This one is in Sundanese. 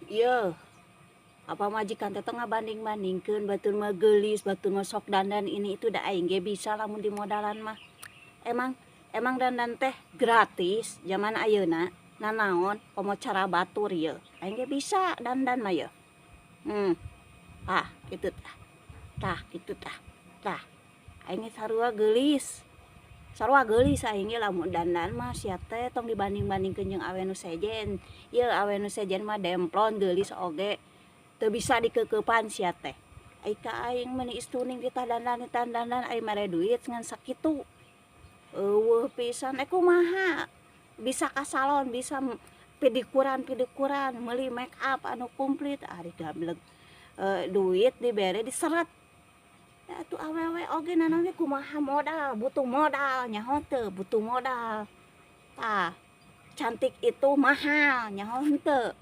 Ieu apa, majikan teh tong ngabanding-bandingkeun batur mah geulis, batur mah sok dandan ini itu, da aing ge bisa lamun dimodalan mah. Emang emang dandan teh gratis zaman ayeuna? Nanaon, komo cara batur ieu. Aing ge bisa dandan mah yeuh. Ah, kitu tah. Tah, kitu tah. Tah. Aing ge sarua geulis. Sarua geulis aing ge lamun dandan mah. Sia teh tong dibanding-bandingkeun jeung awe nu sejen. Ieu awe nu sejen mah demplon, geulis oge. Teu bisa dikeukepan sia teh. Ai ka aing meuni istuning ditah dandan, ditah dandan, ai mere duit ngan sakitu. Euweuh pisan, eh kumaha? Bisa ka salon, bisa pedikuran-pedikuran, meuli make up anu komplit, ari gablek duit dibere diseret. Ya atuh awewe oge nanaon ge kumaha modal, butuh modal, nyaho teu? Butuh modal. Tah, cantik itu mahal, nyaho henteu?